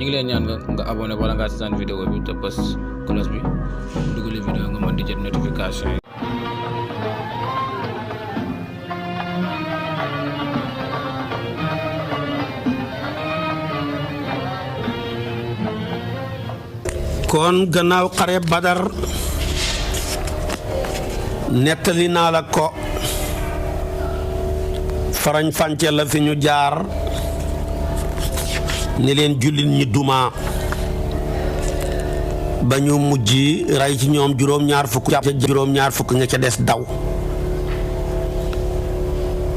ñu ngi leen ñaan nga abonné wala nga seetaan vidéo bi te bës cloche bi dugalee vidéo nga mën di jot notification yi. kon gannaaw xare Badar nettali naa la ko farañ fànce la fi ñu jaar ni leen jullit ñi duma ba ñu mujj rey ci ñoom juróom-ñaar fukk nga ca des daw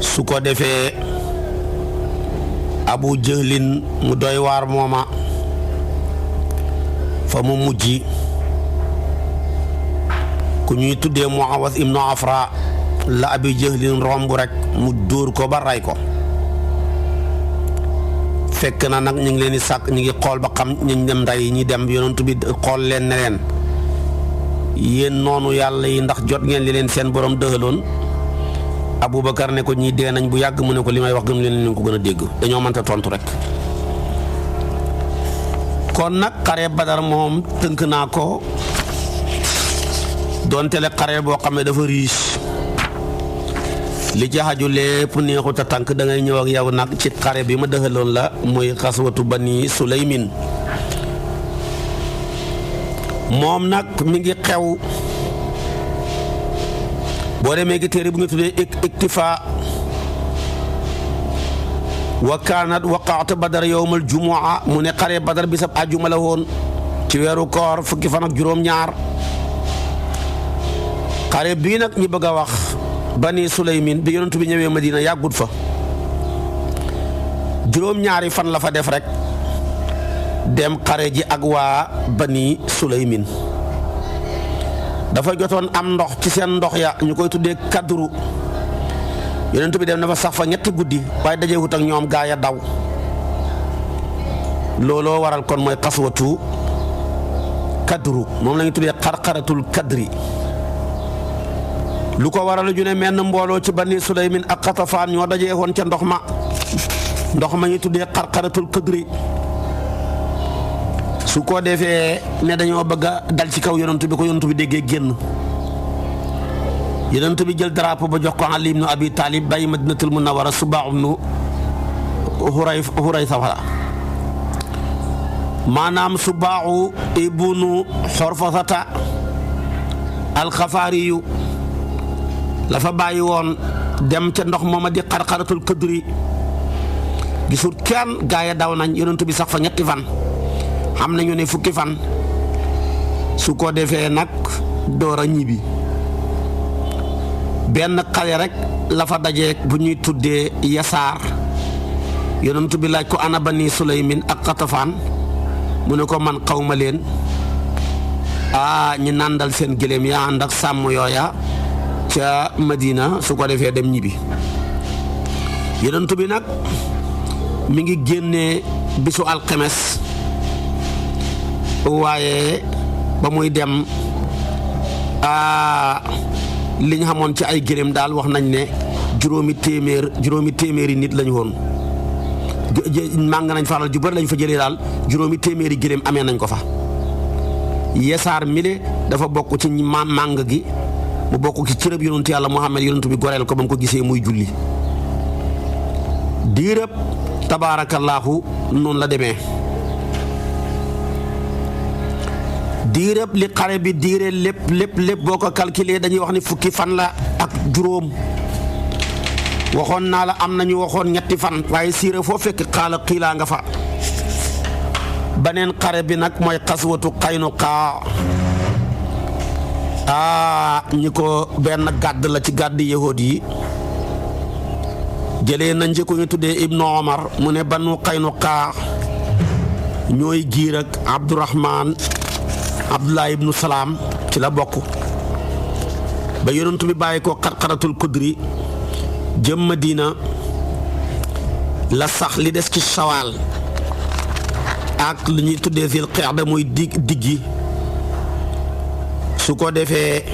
su ko defee Abu Jahlin mu doy waar mooma fa mu mujj ku ñuy tuddee Muawas ibnu Afra la Abi Jahlin romb rek mu dóor ko ba ray ko fekk na nag ñu ngi leen di sàkk ñu ngi xool ba xam ñu dem rey ñi dem yonent bi xool leen ne leen yéen noonu yàlla yi ndax jot ngeen li leen seen borom dëxaloon Aboubacar ne ko ñii dee nañ bu yàgg mu ne ko li may wax gëm leen ko gën a dégg dañoo mënta tontu rek. kon nag xare Badar moom tënk naa ko donte le xare boo xam ne dafa riche li ci xaju lépp neexut a tànk da ngay ñëw ak yow nag ci xare bi ma dëxaloon la muy xaswatu Bani Sulaymin moom nag mi ngi xew boo demee gi téere bu ñu tuddee Iktifa wa kaanat waqaatu Badar yawmal jumu'a mu ne xare Badar bisab àjjuma la woon ci weeru koor fukki fan ak juróom-ñaar xare bii nag ñi bëgg a wax Bani Sulaymin bi yonent bi ñëwee Madina yàggut fa juróom-ñaari fan la fa def rek dem xare ji ak waa Bani Sulaymin dafa jotoon am ndox ci seen ndox ya ñu koy tuddee kadru yonent bi dem na fa sax fa ñetti guddi waaye dajewut ak ñoom gaa ya daw looloo waral kon mooy xaswatu kadru moom la ñu tuddee xarxaratul kadri lu ko waral ju ne menn mbooloo ci Bani Sulaymin ak Xatafaan ñoo dajee woon ca ndox ma ñu tuddee xarxaratul kadri su ko defee ne dañoo bëgg a dal ci kaw yonent bi ko yonent bi déggee génn yonent bi jël drapeau ba jox ko Ali ibnu Abi Talib bàyyi Madinatul Munawwara Subaa ibnu Huraysa maanaam Subaa ibnu Xorfasata alxafaariyu la fa bàyyi woon dem ca ndox mooma di xarxaratul kadri gisul kenn gaa ya daw nañ yonent bi sax fa ñetti fan xam nañu ne fukki fan su ko defee nag door a ñibbi benn xale rek la fa dajee bu ñuy tuddee Yasaar yonent bi laaj ko ana Bani Sulaymin ak Xatafaan mu ne ko man xawma leen ñi nàndal seen gëléem yaa ànd ak sàmm yooya ca Madina su ko defee dem ñibbi yonent bi nag mi ngi génnee bisu alxemes waaye ba muy dem li ñu xamoon ci ay gëléem daal wax nañ ne juróomi téeméeri nit lañu woon màng nañ fa alal ju bari lañ fa jëlee daal juróomi téeméeri gëléem amee nañ ko fa Yasaar mile dafa bokk ci màng gi mu bokk ci cërëb yonent yàlla Muhammad yonent bi goreel ko ba mu ko gisee muy julli diirëb tabaarakallaahu noonu la demee diirëb li xare bi diire lépp boo ko calculé dañuy wax ni fukki fan la ak juróom waxoon naa la am nañu waxoon ñetti fan waaye siire foo fekk xiilaa nga fa beneen xare bi nag mooy xaswatu Qaynuqaa ñi ko benn gàdd la ci gàdd yahood yi jëlee nañ ci ko ñu tuddee Ibnu Omar mu ne Banu Qaynuqaa ñooy giir ak Abdullah ibnu Salaam ci la bokk ba yonent bi bàyyi ko xarxaratul kadri jëm Madina la sax li des ci Sawaal ak li ñuy tuddee Zil Qa'da muy diggi su ko defee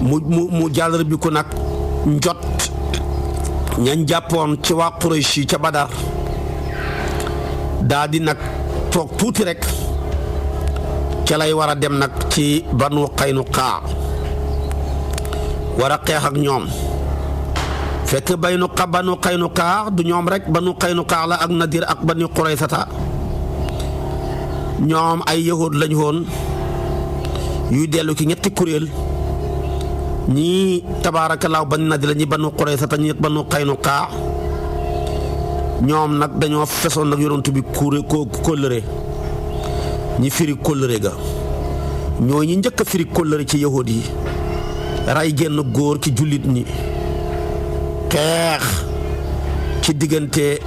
mu jàllar bi ko nag njot ñañ jàppoon ci waa Quraysh ca Badar daa di nag toog tuuti rek ca lay war a dem nag ci Banu Qaynuqaa war a xeex ak ñoom. fekk Banu Qaynuqaa du ñoom rek Banu Qaynuqaa la ak Nadir ak Banu Quraysata ñoom ay yahud lañ woon yuy dellu ci ñetti kuréel ñii tabaarakallaahu Banu Nadir la ñi Banu Quraysata ñi Banu Qaynuqaa ñoom nag dañoo fesoon nag yonent bi kóllëre ñi firi kóllëre ga ñoo ñi njëkk a firi kóllëre ci yahud yi ray genn góor ci jullit ñi xeex ci diggante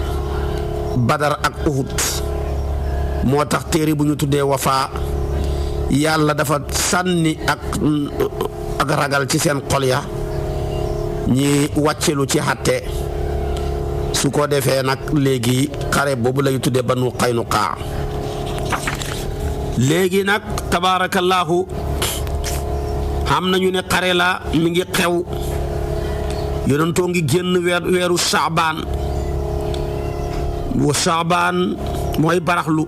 Badar ak Uhud moo tax téere bu ñu tuddee Wafaa yàlla dafa sànni ak ragal ci seen xol ya ñi wàccelu ci xatte su ko defee nag léegi xare boobu lay tuddee Banu Qaynuqaa léegi nag tabaarakallaahu xam nañu ne xare la mi ngi xew yonentoo ngi génn weeru Saabaan mooy baraxlu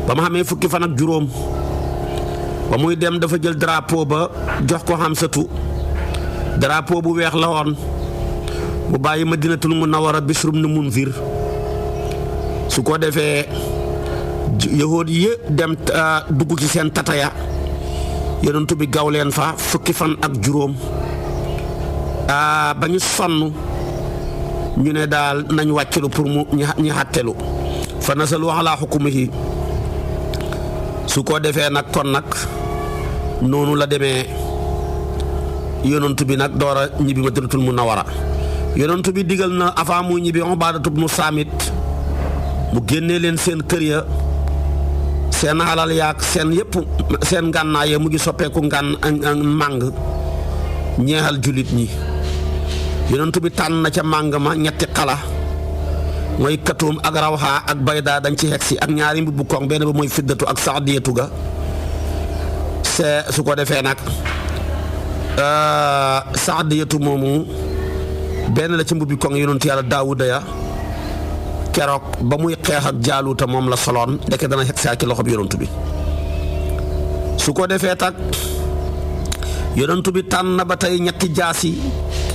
ba ma xamee fukki fan ak juróom ba muy dem dafa jël drapeau ba jox ko Hamsatu drapeau bu weex la woon mu bàyyi Madinatul Munawwara Bishr ibn Munzir su ko defee yahood yi dem dugg ci seen tataya yonentu bi gaw leen fa fukki fan ak juróom ba ñu sonn ñu ne daal nañ wàccelu pour mu ñi xàttelu fa nasalu ala xukumihi su ko defee nag kon nag noonu la demee yonentu bi nag door a ñibbi Madinatul Munawwara yonentu bi digal na avant muy ñibbi Ubaadatu bnu Saamit mu génnee leen seen kër ya seen alal yaak seen yëpp seen ngànnaay ya mu ngi soppeeku màng ñeexal jullit ñi yonent bi tànn na ca màng ma ñetti xala mooy Katuum ak Rawha ak Bayda dañ ci xeg si ak ñaari mbubbu koŋ benn ba mooy fiddatu ak saadiyatu ga su ko defee nag saadiyatu moomu benn la ci mbubbi koŋ yonent yàlla Daawuda ya keroog ba muy xeex ak Jaaluuta moom la soloon ndeke dana xeg saa ci loxo bi yonent bi su ko defee tak yonent bi tànn na ba tey ñetti jaasi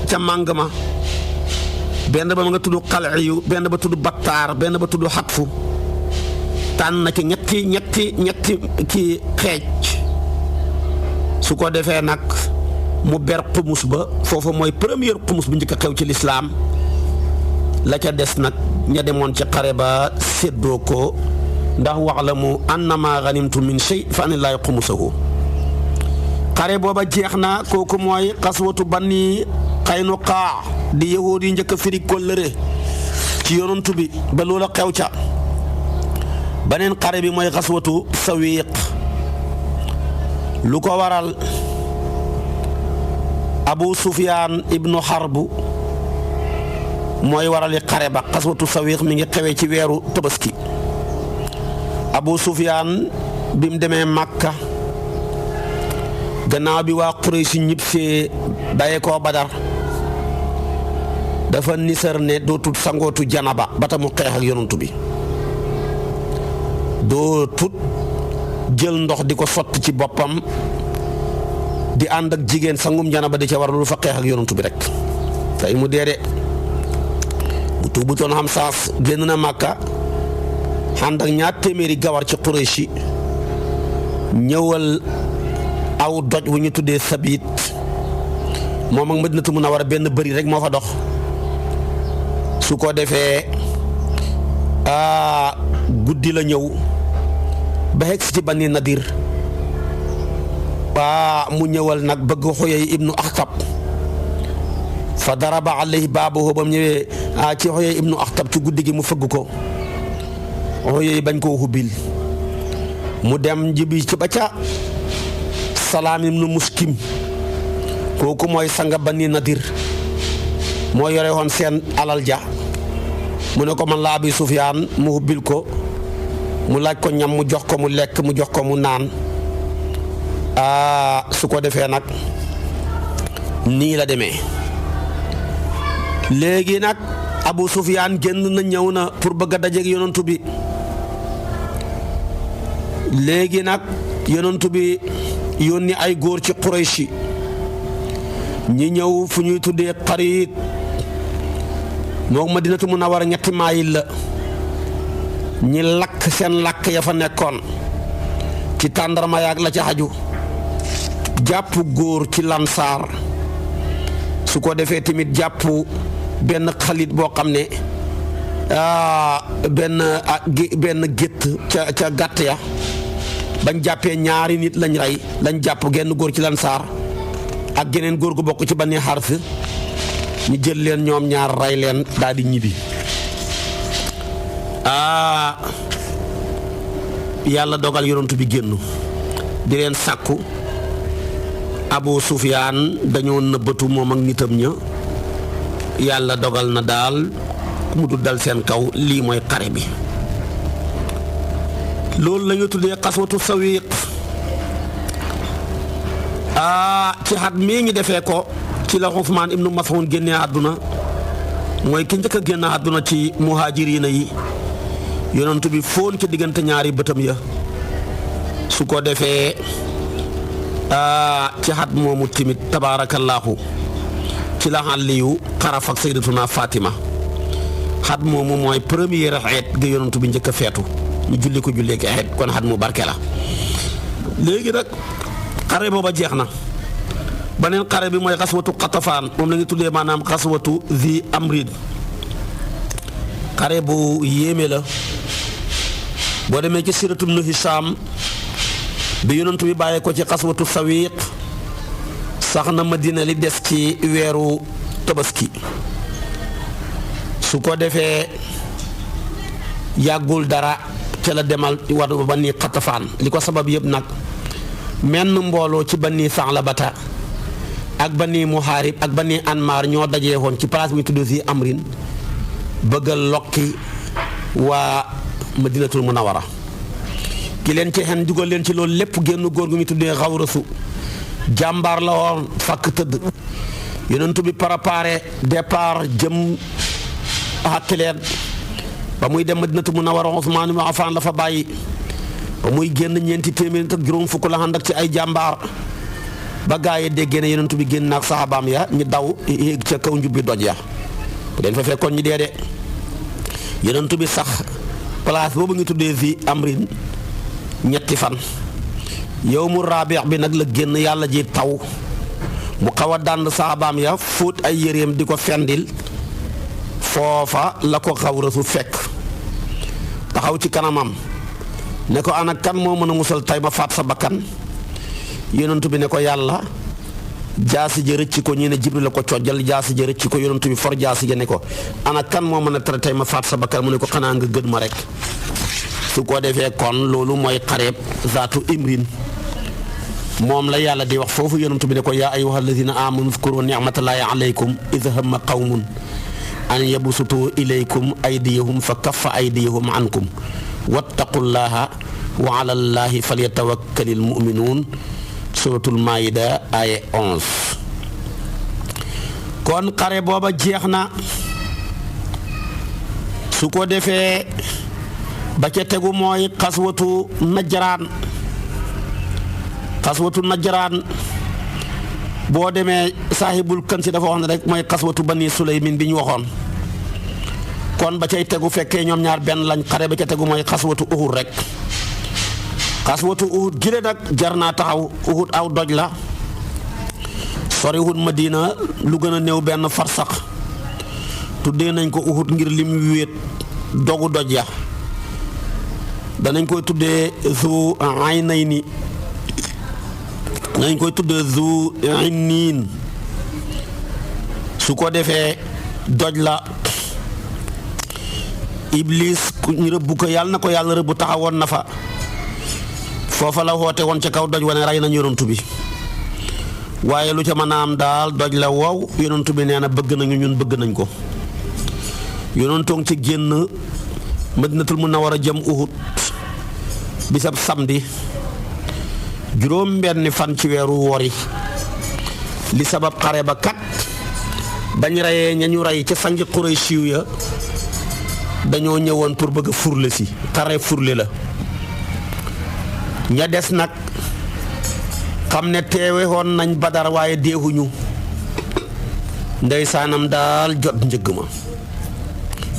ca màng ma benn ba ma nga tudd Qal'iyu benn ba tudd Battaar benn ba tudd Xatfu tànn na ci ñetti ki xeej su ko defee nag mu ber xumus ba foofu mooy première xumus bu njëkk a xew ci lislaam la ca des nag ña demoon ci xare ba séddoo ko ndax wa'lamu annama ghanimtum min shay fa anillaahi xumusahu xare booba jeex na kooku mooy xaswatu Bani Qaynuqaa di yahuud yi njëkk a firi kóllëre ci yonent bi ba loola xew ca beneen xare bi mooy xaswatu Sawiiq lu ko waral Abu Sufyaan ibnu Harb mooy warali xare ba xaswatu Sawiiq mi ngi xewee ci weeru Tabaski Abu Sufyaan bi mu demee Makka gannaaw bi waa Quraysh ñib see bàyyee koo Badar dafa nisar ne dootut sangootu janaba ba ta mu xeex ak yonantu bi dootut jël ndox di ko sotti ci boppam di ànd ak jigéen sangum janaba di ca war lu fa xeex ak yonantu bi rek tey mu dee de bu tuubutoon xam saas génn na Makka ànd ak ñaar téeméeri gawar ci Quraysh ñëwal aw doj wu ñu tuddee Sabiit moom ak Madinatu Munawwara benn bëri rek moo fa dox su ko defee guddi la ñëw ba xegg si ci Bani Nadir mu ñëwal nag bëgg Xuyay ibnu Axtab fa daraba alayhi baabahu ba mu ñëwee ci Xuyay ibnu Axtab ci guddi gi mu fëgg ko Xuyay bañ koo hubbil mu dem jibi ci ba ca Salaam ibnu Muskim kooku mooy sanga Bani Nadir moo yore woon seen alal ja mu ne ko man la Abi Sufyaan mu hubbil ko mu laaj ko ñam mu jox ko mu lekk mu jox ko mu naan su ko defee nag nii la demee léegi nag Abu Sufyaan génn na ñëw na pour bëgg a dajeeg yonantu bi léegi nag yonantu bi yónni ay góor ci Qurayshi ñi ñëw fu ñuy tuddee Qariit moom Madinatu Munawwara ñetti maayil la ñi lakk seen lakk ya fa nekkoon ci tàndarma yaag la ci xaju jàpp góor ci lansaar su ko defee tamit jàpp benn xalit boo xam ne benn gétt ca gàtt ya bañ jàppee ñaari nit lañ rey lañ jàpp genn góor ci lansaar ak geneen góor gu bokk ci Bani Hars ñu jël leen ñoom ñaar rey leen daal di ñibbi yàlla dogal yonent bi génn di leen sàkku Abu Sufyaan dañoo nëbbatu moom ak nitam ña yàlla dogal na daal mu du dal seen kaw lii mooy xare bi loolu la ñu tuddee xaswatu Sawiiq ci xat mii ñu defee ko ci la Usmaan ibnu Mas'uud génnee àdduna mooy ki njëkk a génn àdduna ci muhaajiriina yi yonent bi fóon ci diggante ñaari bëtam ya su ko defee ci xat moomu timit tabaarakallaahu ci la Aliyu xaraf ak sayyidatuna Fatima xat moomu mooy première xeet ga yonent bi njëkk a feetu ñu julli ko jullee ki xeet kon xat mu barke la léegi nag xare booba jeex na beneen xare bi mooy xaswatu Xatafaan moom la ñu tuddee maanaam xaswatu Zi Amrin xare bu yéeme la boo demee ci siratu Ibnu Hisaam bi yonent bi bàyyee ko ci xaswatu Sawiiq sax na Madina li des ci weeru tabaski su ko defee yàggul dara ca la demal wadu Bani Xatafaan li ko sabab yëpp nag menn mbooloo ci Bani Sa'labata ak Bani Muhaarib ak Bani Anmaar ñoo dajee woon ci place bi ñu tudd Zi Amrin bëgg a lokki waa Madinatul Munawwara ki leen ci xen dugal leen ci loolu lépp génn góor gu ñu tuddee Xawrasu jàmbaar la woon fakk tëdd yonent bi préparé départ jëm xàkki leen ba muy dem Madinatul Munawwara Usmaan ibn Affaan la fa bàyyi ba muy génn ñeenti téeméer ak juróom fukk la ànd ak ci ay jàmbaar ba gaa yi déggee ne yonent bi génn ak saxaabaam ya ñu daw yéeg ca kaw njubbi doj ya bu leen fa fekkoon ñi dee de yonent bi sax place boobu ngi tuddee Zi Amrin ñetti fan yawmu raabi' bi nag la génn yàlla ji taw mu xaw a dànd saxaabaam ya fóot ay yéreem di ko fendil foofa la ko Xawrasu fekk taxaw ci kanamam ne ko ana kan moo mën a musal tay ma faat sa bakkan yonent bi ne ko yàlla jaasi ja rëcc ko ñi ne Jibril la ko cojjal jaasi ja rëcc ko yonent bi for jaasi ja ne ko ana kan moo mën a tere tay ma faat sa bakkan mu ne ko xanaa nga gën ma rek su ko defee kon loolu mooy xareeb zaatu imrin moom la yàlla di wax foofu yonent bi ne ko yaa ayyuha alladina amanu uzkuru ni'matallahi alaykum id hamma qawmun an yabsutu ilaykum aydiyahum fa kaffa aydiyahum ankum wattaqullaha wa ala llahi falyatawakkalil mu'minuun suratul maayida aya 11 kon xare booba jeex na su ko defee ba ca tegu mooy xaswatu najraan boo demee saahibul kansi dafa wax ne rek mooy xaswatu Bani Sulaymin bi ñu waxoon kon ba cay tegu fekkee ñoom ñaar benn lañ xare ba ca tegu mooy xaswatu Uhud rek xaswatu Uhud gile nag jar naa taxaw Uhud aw doj la soriwut Madina lu gën a néew benn farsax tuddee nañ ko Uhud ngir lim wéet dogu doj ya danañ koy tuddee zu aynayni danañ koy tuddee zu ayniin su ko defee doj la Iblis ku ñu rëbbu ko yàlla na ko yàlla rëbbu taxawoon na fa foofa la woote woon ca kaw doj wane rey nañ yonent bi waaye lu ca mën a am daal doj la wow yonent bi nee na bëgg nañu ñun bëgg nañ ko yonentoon ci génn Madinatul Munawwara jëm Uhud bisab samedi juróom benni fan ci weeru wori li sabab xare ba kat bañ rayee ñañu ray ci sangi Quraysh ya dañoo ñëwoon pour bëgg furle si xare furle la ña des nag xam ne teewe woon nañ Badar waaye deexuñu ndeysaanam daal jot njëgg ma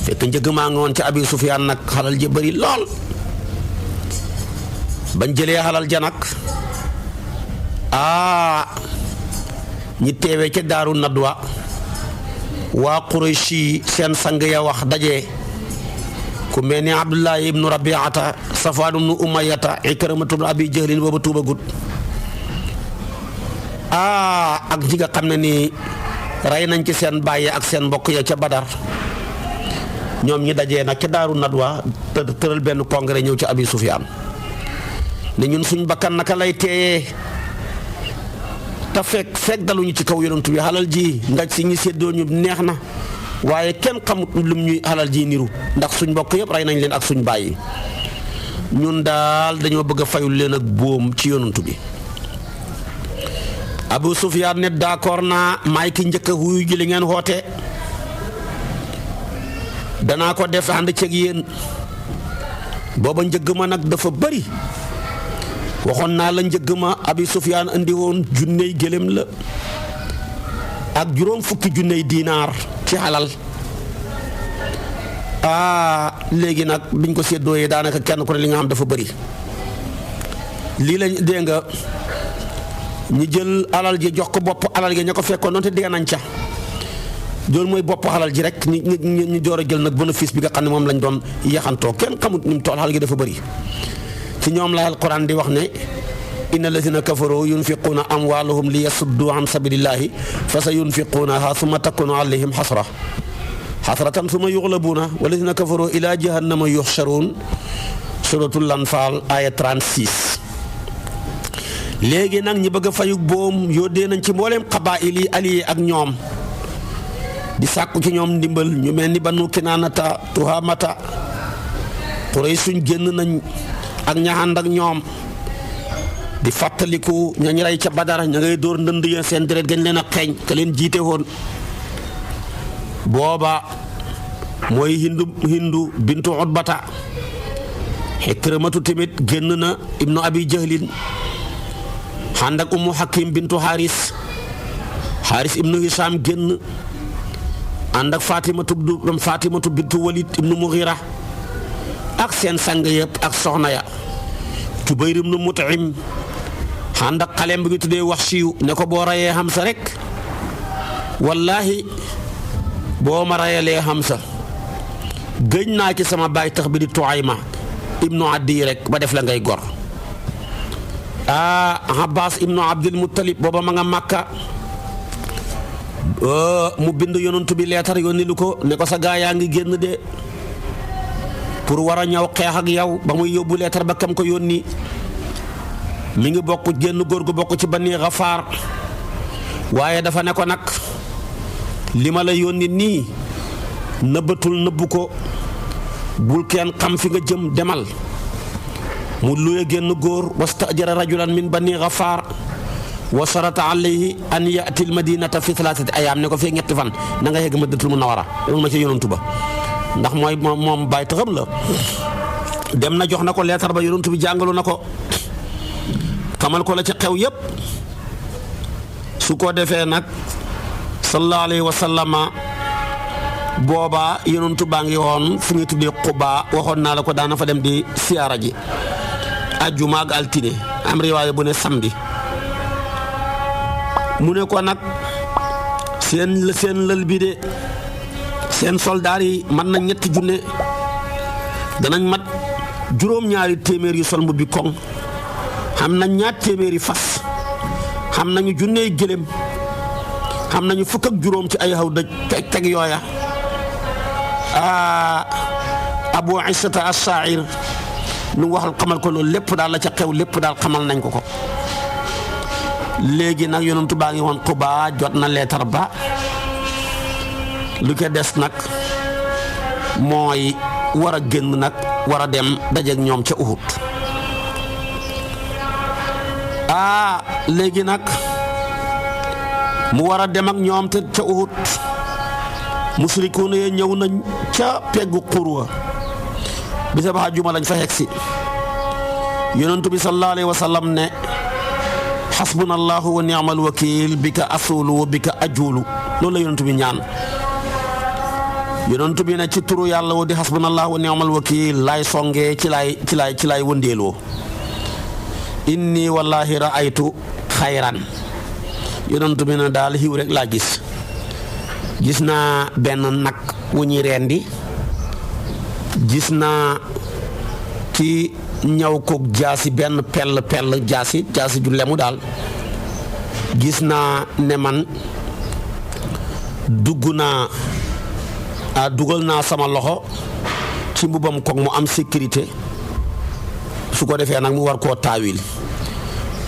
fekk njëgg maa nga woon ci Abi Sufyaan nag xalal ji bari lool bañ jëlee xalal ja nag ñi teewe ca Daaru Nadwa waa Qurayshi seen sang ya wax daje ku mel ni Abdullah ibnu Rabiata Safwaan ibnu Umayyata Ikramatu ibnu Abi Jahlin booba tuuba gut ak ñi nga xam ne ni rey nañ ci seen bàyyi ak seen mbokk ya ca Badar ñoom ñi dajee nag ca Daaru Nadwa tëral benn congrès ñëw ci Abi Sufyaan ne ñun suñ bakkan naka lay teeyee te fekk daluñu ci kaw yonent bi xalal ji nga si ñi séddoo ñu neex na waaye kenn xamut lum ñuy xalal ji niru ndax suñ mbokk yëpp rey nañ leen ak suñ bàyyi ñun daal dañoo bëgg a fayul leen ak boom ci yonent bi Abu Sufyaan ne d'accord naa maay ki njëkk a wuyu ji li ngeen xoote danaa ko def ànd ceeg yéen booba njëgg ma nag dafa bari waxoon naa la njëgg ma Abi Sufyaan andi woon junney gëlëm la ak juróom fukki junney diinaar ci xalal léegi nag biñ ko séddooyee daanaka kenn ku ne li nga xam dafa bari lii lañ dégg nga ñu jël alal ji jox ko bopp alal gi ña ko fekkoon noonu te dee nañ ca loolu mooy bopp alal ji rek ñu door a jël nag bénéfice bi nga xam ne moom lañ doon yaxantoo kenn xamut ni mu toll alal gi dafa bari ci ñoom la alquran di wax ne inna allazina kafaru yunfiquuna amwaalahum li yasuddu an sabilillahi fa sa yunfiquunaha summa takunu alayhim xasratan summa yuxlabuuna wallazina kafaru ila jahannama yuxsharuun suratul anfaal aya 36. léegi nag ñi bëgg a fayug boom yóddee nañ ci mbooleem xabaa'il yi allié ak ñoom di sàkku ci ñoom ndimbal ñu mel ni Banu Kinaanata Tuhaamata Quraysh suñ génn nañ ak ñaxand ak ñoom di fàttaliku ñañ rey ca Badar ña ngay dóor ndënd ya seen deret gañ leen a xeeñ ka leen jiite woon booba mooy hindu bintu Utbata Ikramatu tamit génn na ibnu Abi Jahlin ànd ak Ummu Hakim bintu Haris ibnu Hisham génn ànd ak Fatimatu bintu Walid ibnu Mughira ak seen sang yëpp ak soxna ya Jubayr ibnu Mut'im ànd ak xaleem bi ñu tuddee Wahshiyu ne ko boo rayee Hamza rek wallaahi boo ma rayalee Hamza gëñ naa ci sama baay tax bi di Tuayma ibnu Addi rek ba def la ngay gor Abbas ibnu Abdul Muttalib booba ma nga Makka mu bind yonent bi leetar yónni lu ko ne ko sa gaa yaa ngi génn de pour war a ñëw xeex ak yow ba muy yóbbu leetar ba kam ko yónni mi ngi bokk génn góor gu bokk ci Bani Gafaar waaye dafa ne ko nag li ma la yónni nii nëbbatul nëbbu ko bul kenn xam fi nga jëm demal mu luye génn góor wastajara rajulan min Bani Gafaar wa sarata alayhi an yati al madinata fi thalathati ayaam ne ko fii ñetti fan na nga yegg Madinatul Munawwara demal ma ci yonantu ba ndax mooy moom bàyyi taxam la dem na jox na ko leetar ba yonantu bi jàngalu na ko xamal ko la ci xew yépp su ko defee nag sallallahu alayhi wa sallama booba yonantu baa ngi woon fu ñuy tuddee Quba waxoon naa la ko daana fa dem di siyaara ji ajjuma ak altine am riwaaya bu ne samedi mu ne ko nag seen lël bi de seen soldaar yi mat na ñetti junne danañ mat juróom-ñaari téeméer yu sol mbubbi koŋ xam nañ ñaar téeméeri fas xam nañu junney gëléem xam nañu fukk ak juróom ci ay xaw dëj teg yooya Abu Isata as-Sa'ir lu mu waxal xamal ko loolu lépp daal la ca xew lépp daal xamal nañ ko léegi nag yonentu baa ngi woon Quba jot na leetar ba lu ko des nag mooy war a génn nag war a dem dajeek ñoom ca Uhud léegi nag mu war a dem ak ñoom te ca Uhud musrikuuna ya ñëw nañ ca peggu xurwa bisa ba àjjuma lañ fa hegsi yonentu bi sallallahu alayhi wa sallam ne xasbuna allahu wa ni'mal wakiil bika asulu wa bika ajulu loolu la yonentu bi ñaan yonentu bi ne ci turu yàlla wo di xasbuna allahu wa ni'mal wakiil laay songee ci laay wëndeeloo inni wallahi ra'aytu xayran yonentu bi ne daal xiw rek laa gis naa benn nag wu ñuy rendi gis naa ci ñaw koog jaasi benn pell jaasi ju lemu daal gis naa ne man dugal naa sama loxo ci mbubam koog mu am sécurité su ko defee nag mu war koo taawil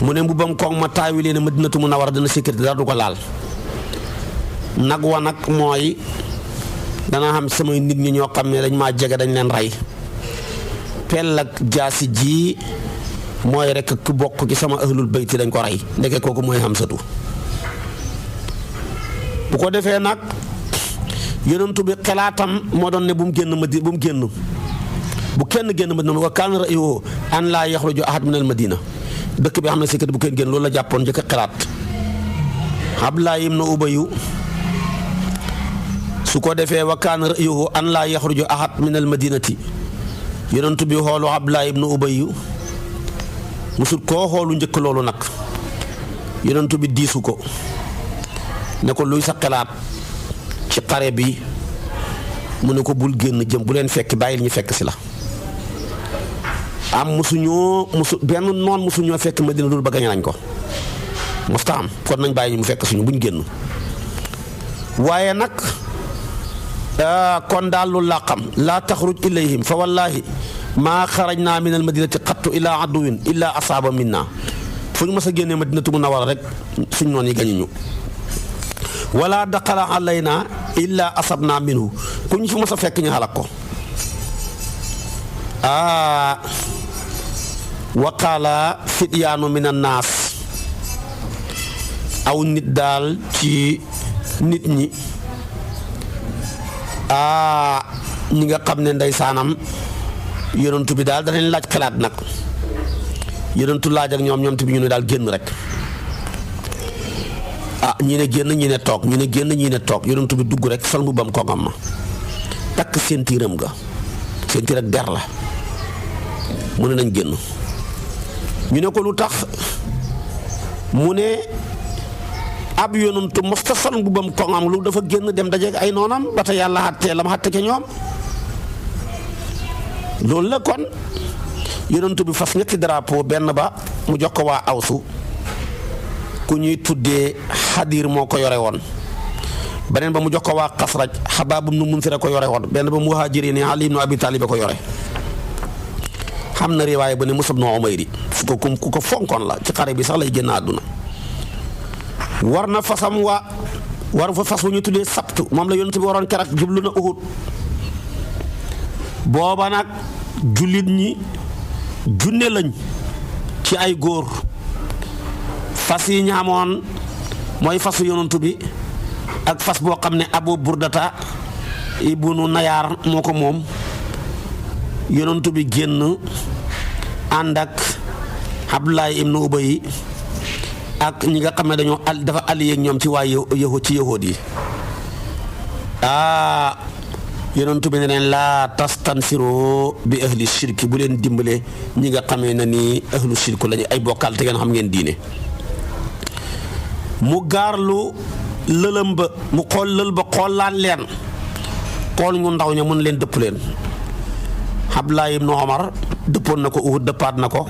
mu ne mbubam koog ma taawilee ne Madinatu Munawwara dana sécurité dara du ko laal nag wa nag mooy dana xam samay nit ñi ñoo xam ne dañ maa jege dañ leen rey pell ak jaasi ji mooy rek ku bokk ci sama ahlul bayti dañ ko rey ndeke kooku mooy Hamsatu bu ko defee nag yonentu bi xalaatam moo doon ne bu mu kenn génn Madina wa kaana ra'yuhu an laa yaxruju ahad min al madina dëkk bi xam ne sécurité bu kenn génn loolu la jàppoon njëkk a xalaat Abdullah ibn Ubayyu su ko defee wa kaana ra'yuhu an laa yaxruju ahad min al madinati yonentu bi xoolu Abdullah ibn Ubayyu musul koo xoolu njëkk loolu nag yonentu bi diisu ko ne ko luy sa xalaat ci xare bi mu ne ko bul génn jëm bu leen fekk bàyyil ñu fekk si la am benn noon musuñoo fekk Madina dul ba gañe nañ ko mosta am kon nañ bàyyi ñu mu fekk suñu buñ génn waaye nag kon daal lu laa xam laa taxruj ilayhim fa wallahi maa xarajnaa min al madinati qattu ilaa aduwin illaa asaaba minna fu ñu mës a génnee Madinatu Munawwara rek suñ noon yi gañu ñu wala daqala alayna illaa asabna minhu ku ñu fi mës a fekk ñu xalak ko wa qaala fityaanu min annaas aw nit daal ci nit ñi ñi nga xam ne ndeysaanam yonentu bi daal danañ laaj xalaat nag yonentu laaj ak ñoom tamit ñu ne daal génn rek ñi ne génn ñi ne toog ñu ne génn ñi ne toog yonentu bi dugg rek sol mbubbam koogam ma takk séentiiram ga séentiir ak der la mu ne nañ génn ñu ne ko lu tax mu ne ab yonentu mosta sol mbubbam koogam lu dafa génn dem dajeek ay noonam ba te yàlla xàttee la ma xàtte ca ñoom loolu la kon yonentu bi fas ñetti drapeau benn ba mu jox ko waa awsu ku ñuy tuddee xadir moo ko yore woon beneen ba mu jox ko waa xasraj Xabaab ibnu Munsir ko yore woon benn ba muhaajiriin yi Ali ibnu Abi Taalib ko yore xam na riwaaya ba ne Musab ibnu Umayr ku ko fonkoon la ci xare bi sax lay génn àdduna war na fasam war fa fas wu ñu tuddee sabtu moom la yonent bi waroon keroog jublu na Uhud booba nag jullit ñi junne lañ ci ay góor fas yi ñu amoon mooy fasu yonent bi ak fas boo xam ne Abu Burdata ibnu Nayaar moo ko moom yonent bi génn ànd ak Abdullah ibnu Ubay ak ñi nga xam ne dafa allié ak ñoom ci waa yahuud yi yonent bi ne leen laa tastansiroo bi ahli shirki bu leen dimbale ñi nga xamee na ni ahlu shirku lañu ay bokkaal te ngeen xam ngeen diine mu gaarlu lëlëm ba mu xool lël ba xoolaat leen xool ñu ndaw ña mën leen dëpp leen Abdullah ibnu Omar dëppoon na ko Uhud dëppaat na ko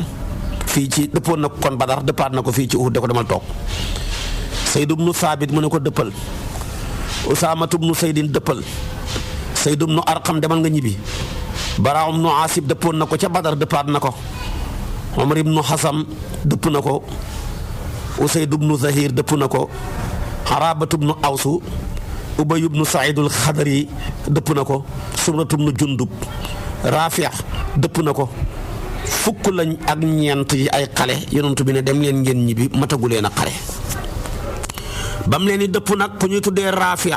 fii ci dëppoon na ko kon Badar dëppaat na ko fii ci Uhud da ko demal toog Sayd ibnu Saabit mu ne ko dëppal Usaamatu ibnu Saydin dëppal Sayd ibnu Arqam demal nga ñibbi Baraa ibnu Aasib dëppoon na ko ca Badar dëppaat na ko Omar ibnu Xasam dëpp na ko Usayd ibnu Zahir dëpp na ko Harabatu ibnu Awsu Ubay ibnu Saïdul Xadari dëpp na ko Sumratu ibnu Jundub Raafi' dëpp na ko fukk lañ ak ñeent yi ay xale yonent bi ne dem leen ngeen ñibbi matagu leen a xale bam leen di dëpp nag ku ñuy tuddee Raafi'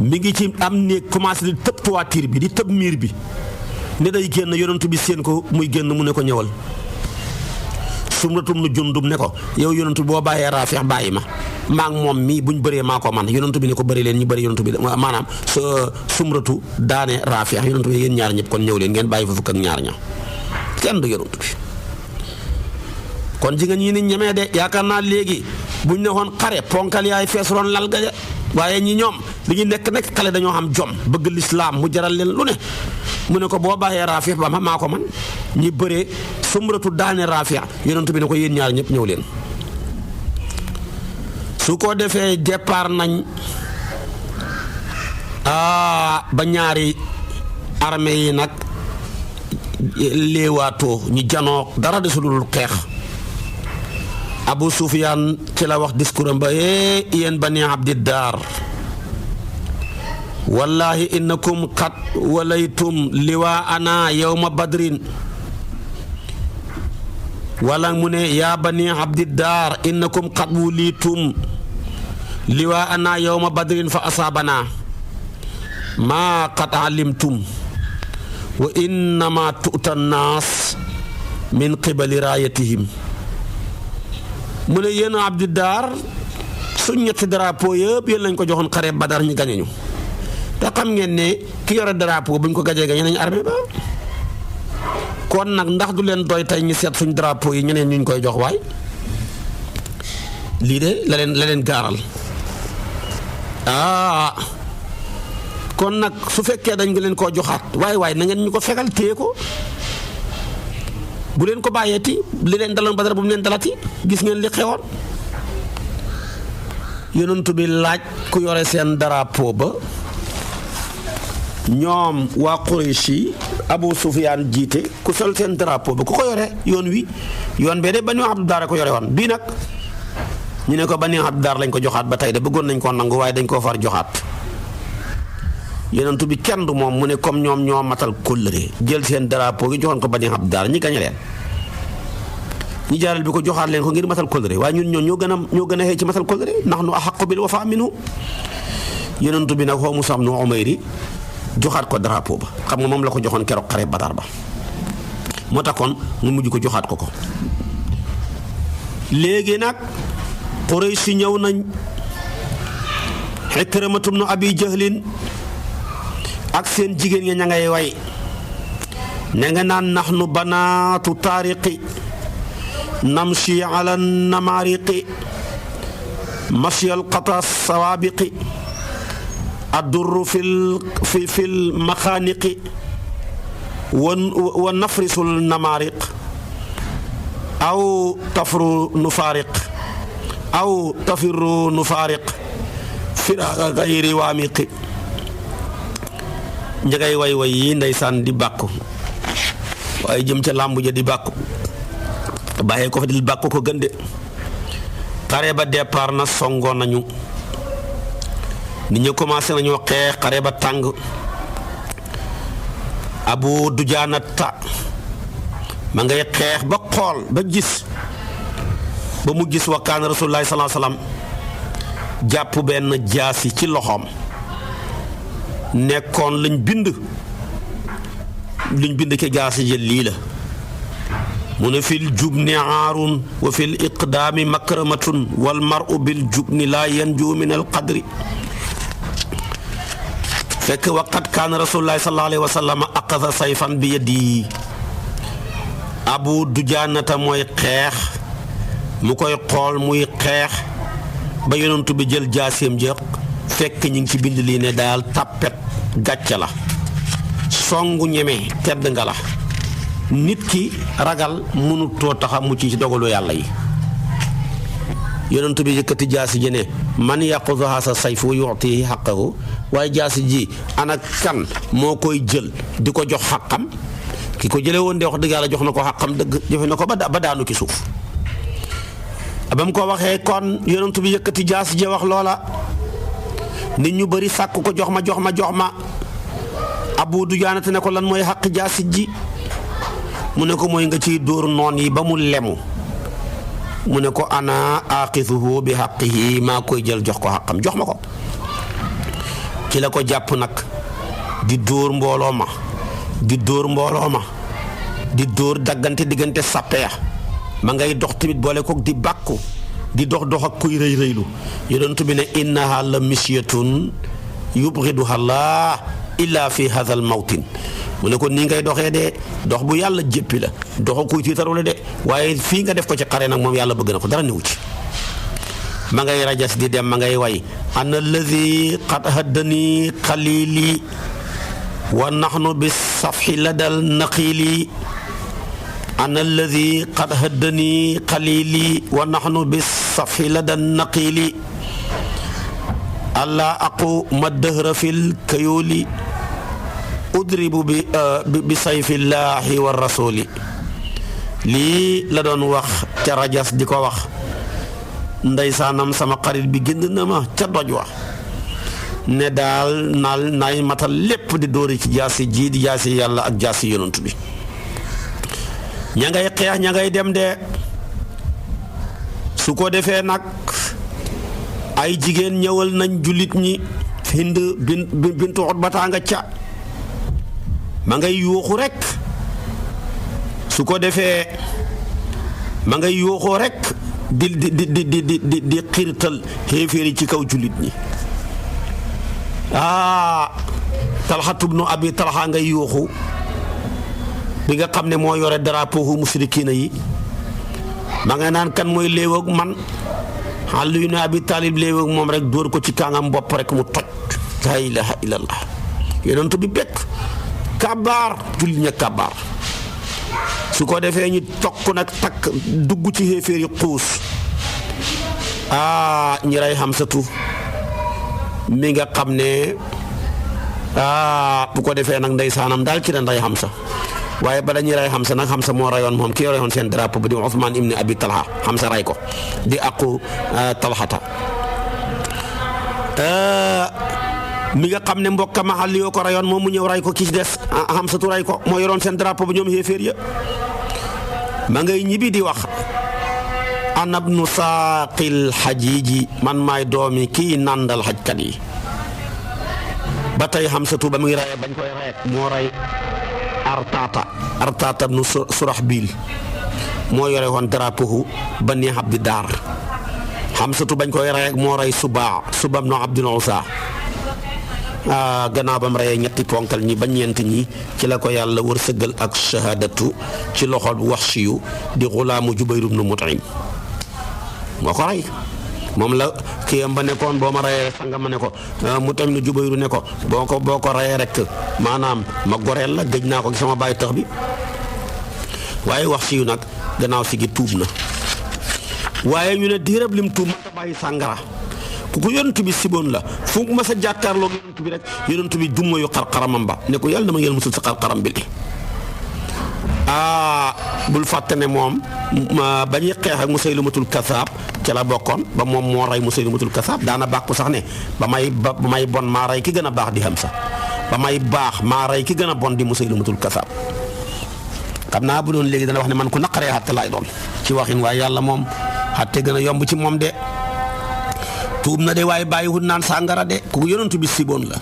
mi ngi ci am néeg commencé di tëb toiture bi di tëb miir bi ne day génn yonent bi seen ko muy génn mu ne ko ñëwal. Sumratum nu Jundub ne ko yow yonent bi boo bàyyee Raafi' bàyyi ma maa ngi moom mii buñ bëree maa ko man yonent bi ne ko bëri leen ñu bëri yonent bi maanaam Sumratu daane Raafi' yonent bi yéen ñaar ñëpp kon ñëw leen ngeen bàyyi fa fukk ak ñaar ña kenn du yonent bi. kon jigéen ñi ni ñemee de yaakaar naa léegi buñ ne woon xare ponkal yaay fees roon lal ga waaye ñi ñoom li ñu nekk xale dañoo am jom bëgg lislaam mu jaral leen lu ne mu ne ko boo bàyyee Raafi' ba maa ko man ñi bëree Sumratu daane Raafi' yonent bi ne ko yéen ñaar ñëpp ñëw leen. su ko defee départ nañ ba ñaari armée yi nag léewaatoo ñu janoo dara desulul xeex. Abu Sufyaan ci la wax discours am ba yéen Bani Abdiddaar wallahi innakum qad walaytum liwaana yawma badrin wala mu ne yaa Bani Abdiddaar innakum qad wulitum liwaana yawma badrin fa asaabana maa qad alimtum wa innama tu'ta nnaas min qibali raayatihim mu ne yéen Abdiddaar suñ ñetti drapeau yëpp yéen lañ ko joxoon xare Badar ñu gañe ñu te xam ngeen ne ki yore drapeau buñ ko gajee gañe nañ armée ba kon nag ndax du leen doy tey ñu seet suñ drapeau yi ñeneen ñu koy jox waay lii de la leen gaaral kon nag su fekkee dañ nga leen koo joxaat waay na ngeen ñu ko fegal téye ko bu leen ko bàyyeeti li leen daloon Badar bu mu leen dalati gis ngeen li xewoon yonent bi laaj ku yore seen drapeau ba ñoom waa Quraysh yi Abu Sufyaan jiite ku sol seen drapeau ba ku ko yore yoon bee de Bani Abdiddaar ko yore woon bii nag ñu ne ko Bani Abdiddaar lañ ko joxaat ba tey de bëggoon nañ koo nangu waaye dañ koo far joxaat yonent bi kenn du moom mu ne comme ñoom ñoo matal kóllëre jël seen drapeau gi joxoon ko Bani Abdiddaar ñi gañe leen ñi jaaral bi ko joxaat leen ko ngir matal kóllëre waaye ñun ñoo gën a xëy ci matal kóllëre nahnu ahaqqu bil wafaa minhu yonent bi nag xoo Mus'ab ibn Umayr joxaat ko drapeau ba xam nga moom la ko joxoon keroog xare Badar ba moo tax kon mu mujj ko joxaat ko léegi nag Quraysh ñëw nañ Ikrimatu ibn Abi Jahlin ak seen jigéen ñi ña ngay way ne nga naan nahnu banaatu taariqi namshi ala namariqi masyal qata sawaabiqi addurru fil maxaaniqi wa nafrisul namariq aw tafru nufaariq aw tafirru nufaariq fira gayri waamiqi njagay way yi ndeysaan di bàkku waaye jëm ca làmbu ja di bàkku bàyyee ko fa di bàkku ko gën de xare ba départ na songoon nañu nit ñi commencé nañoo xeex xare ba tàng Abu Dujaanata ma ngay xeex ba xool ba gis ba mu gis wa kaana Rasulullaahi sallallaahu alayhi wa sallam jàpp benn jaasi ci loxoom nekkoon luñ bind ke jaasi jël lii la mu ne fil jubni aarun wa fil iqdaami makramatun wal mar'u bil jubni laa yanju min al qadri fekk waqat kaana rasulullaahi sallallaahu alayhi wa sallam aqasa sayfan bi yadihi Abu Dujaanata mooy xeex mu koy xool muy xeex ba yonent bi jël jaaseem ja fekk ñu ngi ci bind lii ne daal tàppet gàcce la songu ñeme tedd nga la nit ki ragal mënutoo taxa mucc ci dogalu yàlla yi yonent bi yëkkati jaasi ji ne man yaqudu haasa sayf wa yu'tihi haqqahu waaye jaasi ji ana kan moo koy jël di ko jox xaqam ki ko jëlee woon de wax dëgg yàlla jox na ko xaqam dëgg jëfe na ko ba daanu ci suuf ba mu ko waxee kon yonent bi yëkkati jaasi ji wax loola nit ñu bari sàkk ko jox ma Abu Dujaanata ne ko lan mooy xaq jaasi ji mu ne ko mooy nga ciy dóor noon yi ba mu lemu mu ne ko ana aaxisuhu bi xaqihi maa koy jël jox ko xaqam jox ma ko ci la ko jàpp nag di dóor mbooloo ma di dóor daggante diggante sàppe ya ma ngay dox tamit boole kook di bàkku di dox ak kuy rëy rëylu yonent bi ne innaha la misyatun yubghiduha Allah illa fi hadha al mawtin mu ne ko nii ngay doxee de dox bu yàlla jéppi la doxu kuy tiitaru la de waaye fii nga def ko ci xare nag moom yàlla bëgg na ko dara newu ci ma ngay rajas di dem ma ngay way ana alladi qad haddani xalili wa nahnu bi safhi ladal naqili ana alladi qad haddani xalili wa nahnu bi safhi ladal naqili alla aqu ma dëhra fil kayuli udribu bi sayfillahi wa rasuli lii la doon wax ca rajas di ko wax ndeysaanam sama xarit bi génn na ma ca doj wa ne daal naay matal lépp di dóori ci jaasi ji di jaasi yàlla ak jaasi yonent bi ña ngay xeex ña ngay dem de su ko defee nag ay jigéen ñëwal nañ jullit ñi Hind bintu Utbata nga ca ma ngay yuuxu rek su ko defee ma ngay yuuxoo rek di xirtal xéeféeri ci kaw jullit ñi Talxatu bnu Abi Talxa ngay yuuxu bi nga xam ne moo yore drapeau hu musrikiina yi ma nga naan kan mooy léew ak man Ali ibn Abi Talib léew ak moom rek dóor ko ci kàngam bopp rek mu toj laa ilaaha illallah yonent bi bekk kabaar jullit ña kabaar su ko defee ñu tokk nag takk dugg ci xéeféer yi xuus ñi rey Xamsatu mi nga xam ne bu ko defee nag ndeysaanam daal ci ren rey Xamsa waaye bala ñuy rey Xamsa nag Xamsa moo reyoon moom ki reyoon seen drapeau ba di Usmaan ibn Abi Talha Xamsa rey ko di aqu Talxata mi nga xam ne mbokkam Ali yoo ko reyoon moom mu ñëw rey ko ki ci des Xamsatu rey ko moo yoroon seen drapeau ba ñoom xéeféer ya ma ngay ñibbi di wax ana ibnu saaqil xajiiji man maay doomi kii nàndal xajkat yi ba tey Xamsatu ba mu ngi rey bañ koy rey moo rey Artaata ibnu Suraxbiil moo yore woon drapeau Bani Abdi Daar Xamsatu bañ koy rey moo rey Suba ibnu Abdul Usa gannaaw ba mu reyee ñetti ponkal ñi ba ñeent ñi ci la ko yàlla wërsëgal ak shahadatu ci loxol Waxshiyu di xulaamu Jubayr ibnu Mut'im moo ko rey moom la kiyam ba nekkoon boo ma reyee sanga ma ne ko Mut'im nu Jubayru ne ko boo ko reyee rek maanaam ma goreel la gëj naa ko ci sama bàyyi tax bi waaye Waxshiyu nag gannaaw si gi tuub na waaye ñu ne diirab lim tuub mënta bàyyi sàngara ku ko yonent bi siboon la fu ma sa jàkkaarloo yonent bi rek yonent bi dumma yu xarxaramam ba ne ko yàlla dama yàlla musul sa xarxaram bi li bul fàtte ne moom ba ñuy xeex ak Musaylimatul Kasaab ca la bokkoon ba moom moo rey Musaylimatul Kasaab daana bàkku sax ne ba may bon maa rey ki gën a baax di Hamza ba may baax maa rey ki gën a bon di Musaylimatul Kasaab xam naa bu doon léegi dana wax ne man ku naqaree xatte laay doon ci waxin waaye yàlla moom xatte gën a yomb ci moom de tuub na de waaye bàyyiwut naan sàngara de ku yonent bi siboon la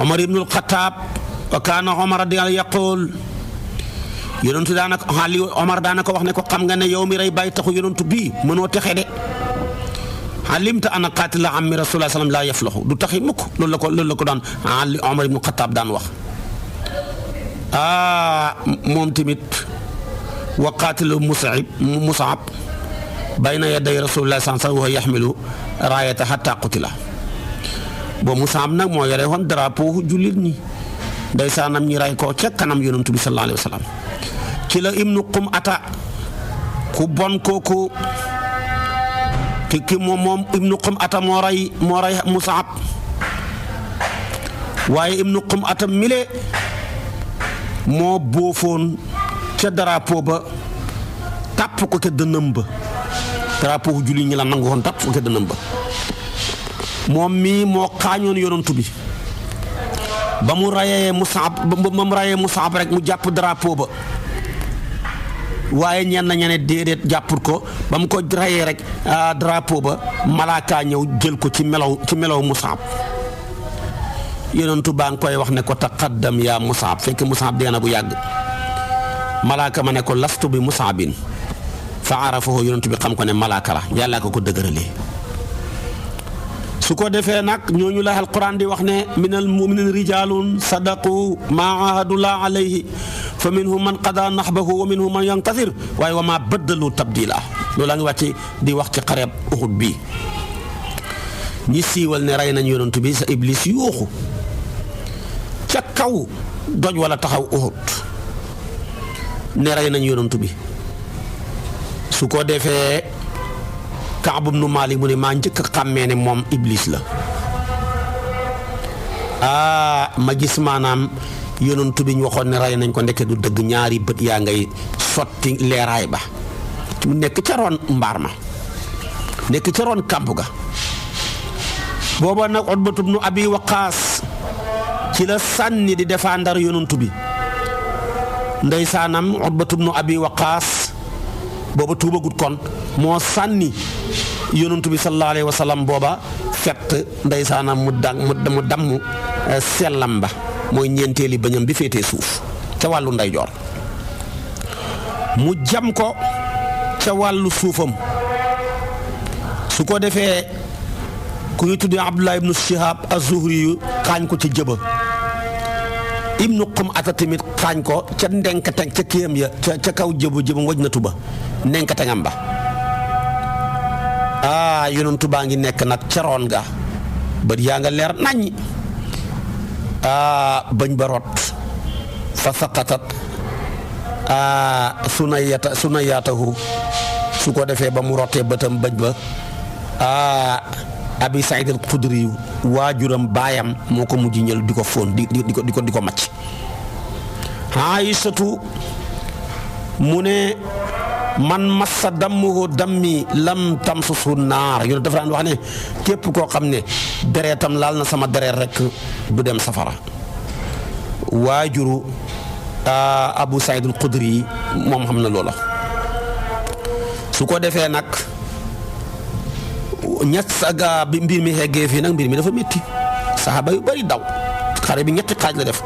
Omar ibnul Xataab wa kaana Omar radiyallaahu yaqul yonentu daanaka Omar daanaka wax ne ko xam nga ne yow mi rey bàyyi taxu yonentu bii mënoo texe de alimta ana qaatila ammi rasuulillaahi sallam laa yaflahu du taxi mukk loolu la ko daan Omar ibnul Xataab daan wax moom tamit wa qaatilu Mus'ab bayna yaday rasuulillaahi sallallaahu alayhi wa sallam wa yaxmilu raayata hattaa qutila boo Mus'ab nag moo yore woon drapeau jullit ñi ndeysaanam ñi ray ko ca kanam yonent bi sallallaahu alayhi wa sallam ci la ibnu Qum'ata ku bon kooku ki moom ibnu Qum'ata moo ray Mus'ab waaye ibnu Qum'ata mile moo boofoon ca drapeau ba tàpp ko ca dënnam ba drapeau jullit ñi la nangu woon tàpp ko ca dënnam ba moom mii moo xaañoon yonantu bi ba mu rayee Mus'ab rek mu jàpp drapeau ba waaye ñenn déedéet jàpput ko ba mu ko rayee rek drapeau ba malaaka ñëw jël ko ci melaw Mus'ab yonentu baa ngi koy wax ne ko taqaddam yaa Mus'ab fekk Mus'ab dee na bu yàgg malaaka ma ne ko lastu bi Mus'abin fa arafahu yonentu bi xam ko ne malaaka la yàllaa ko dëgëralee. su ko defee nag ñooñu la alquran di wax ne minal mu'minin rijaalun sadaqu maa ahadullah alayhi fa minhum man qada nahbahu wa minhum man yantasir waaye wa maa baddalu tabdila loolu la ngi wàcc di wax ci xareeb Uhud bi ñi siiwal ne rey nañ yonent bi sa iblis yuuxu ca kaw doj wala taxaw Uhud ne rey nañ yonent bi su ko defee Kaab ibnu Maalik mu ne maa njëkk a xàmmee ne moom iblis la ma gis maanaam yonent bi ñu waxoon ne rey nañ ko ndeke du dëgg ñaari bët yaa ngay sotti leeraay ba mu nekk ca roon mbaar ma nekk ca roon kàmb ga booba nag Utbatu ibnu Abi Waqaas ci la sànni di défendre yonent bi ndeysaanam Utbatu ibnu Abi Waqaas booba tuubagut kon moo sànni yonent bi sallallahu alayhi wa sallam booba fett ndeysaanam mu damm sellam ba mooy ñeenteeli bañam bi féetee suuf ca wàllu ndeyjoor mu jam ko ca wàllu suufam su ko defee ku ñu tuddee Abdullah ibnu Shihab az-Zuhri yu xaañ ko ci jëba ibnu Qum'ata tamit xaañ ko ca ndenkateng ca kiyam ya ca kaw jëbam waj na tuba ndenkatengam ba yonentu baa ngi nekk nag ca roon ga bët yaa nga leer naññ bañ ba rot fa saqatat sunayaatahu su ko defee ba mu rotee bëtam bëj ba Abi Saïd al-Xudri waajuram baayam moo ko mujj ñël di ko fóon di ko macc Aysatu mu ne man massa dammuhu dammi lam tamsusu naar yow dafa daan wax ne képp koo xam ne deretam laal na sama deret rek du dem safara waajuru Abu Saïd al-Xudri moom xam na loola su ko defee nag ñett saga bi mbir mi xeggee fii nag mbir mi dafa métti saxaaba yu bari daw xare bi ñetti xaaj la def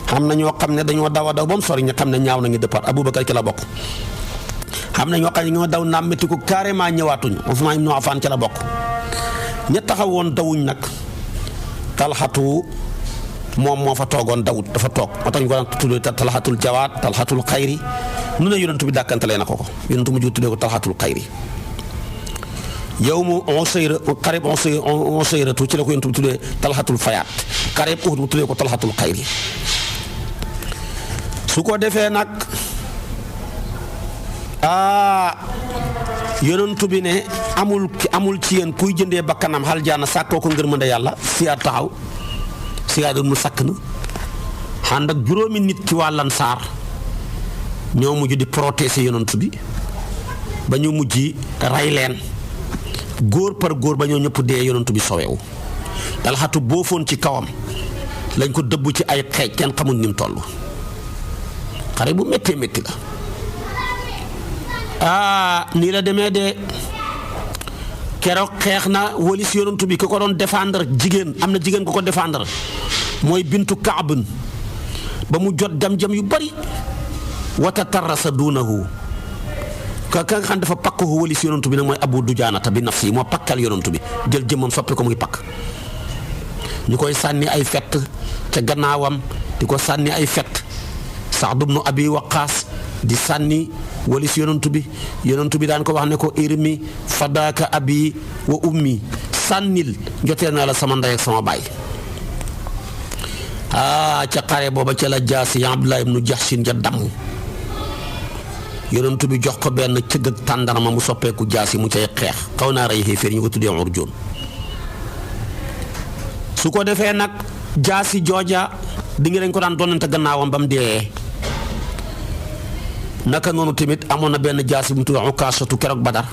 xam na ñoo xam ne dañoo daw a daw ba mu sori ñu xam ne ñaaw nañu départ Aboubacar ci la bokk xam na ñoo xam ne ñoo daw naam métti ko carrément ñëwaatuñ Usmaan ibnu Affaan ci la bokk ña taxawoon dawuñ nag Talxatu moom moo fa toogoon dawut dafa toog moo tax ñu ko daan tuddee Talxatul Jawaad Talxatul Xayri nu ne yonent bi dàkkantalee na ko yonent mu tuddee ko Talxatul Xayri yow mu xarib Usayratu ci la ko yonent bi tuddee Talxatul Fayaat xarib Uhud mu tuddee ko Talxatul Xayri su ko defee nag yonent bi ne amul ci yéen kuy jëndee bakkanam aljaana sàkkoo ko ngërmande yàlla Siyaad taxaw Siyaad mu sakk na ànd ak juróomi nit ci waa Ansaar ñoo mujj di protéger yonent bi ba ñu mujj rey leen góor par góor ba ñoo ñëpp dee yonent bi sowewu Talxatu boofoon ci kawam lañ ko dëbb ci ay xeej kenn xamul ni mu toll xare bu méttee métti la nii la demee de keroog xeex na walis yonent bi ku ko doon défendre jigéen am na jigéen ku ko défendre mooy bintu Kaabun ba mu jot jam yu bari wata tarasa duunahu ka nga xam dafa pakk ko walis yonent bi nag mooy Abu Dujaanata bi nafsi moo pakkal yonent bi jël jëmmam soppi ko muy pakk ñu koy sànni ay fett ca gannaawam di ko sànni ay fett Saad ibnu Abi Waqaas di sànni walis yonent bi daan ko wax ne ko irmi fadaaka abi wa ummi sànnil jotee naa la sama ndey ak sama baay ca xare booba ca la jaasi Abdullah ibnu Jahshin ja damm yonent bi jox ko benn cëgg ak tàndarma mu soppeeku jaasi mu cay xeex xaw naa rey xéeféer ñu ko tuddee urjuun su ko defee nag jaasi jooja di nga dañ ko daan doonante gannaawam ba mu dee naka noonu tamit amoon na benn jaasi bu mu tuddee Ukaasatu keroog Badar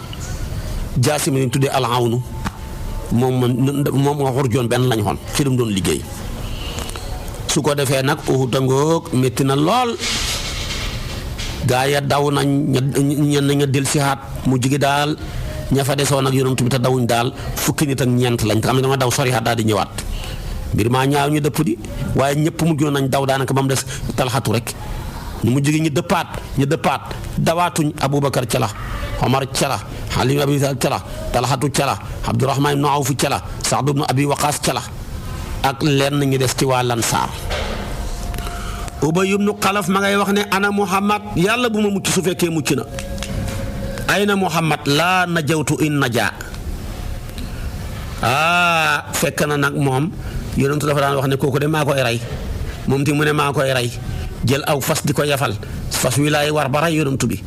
jaasi mi ñu tuddee al-Awnu moom urjuun benn lañ xoon ci lu mu doon liggéey su ko defee nag Uhud ngoog métti na lool gaa ya daw nañ ñenn ña del si haat mu jigi daal ña fa desoon ak yonent bi te dawuñ daal fukki nit ak ñeent lañ te xam ne dama daw sori haat daal di ñëwaat mbir maa ñaaw ñu dëpp di waaye ñëpp mujjoon nañ daw daanaka ba mu des Talxatu rek ñu mujj gi ñu dëppaat dawaatuñ Aboubacar cala Omar cala Ali ibn Abi Talib cala Talxatu cala Abdurahmaan ibnu Awf cala Saad ibnu Abi Waqaas cala ak lenn ñu des ci waa Lansaar. Ubay ibnu Xalaf ma ngay wax ne ana Muhammad yàlla bu ma mucc su fekkee mucc na ayna Muhammad laa najawtu in najaa fekk na nag moom yonentu dafa daan wax ne kooku de maa koy rey moom ti mu ne maa koy rey jël aw fas di ko yafal fas wi laay war ba rey yonentu bi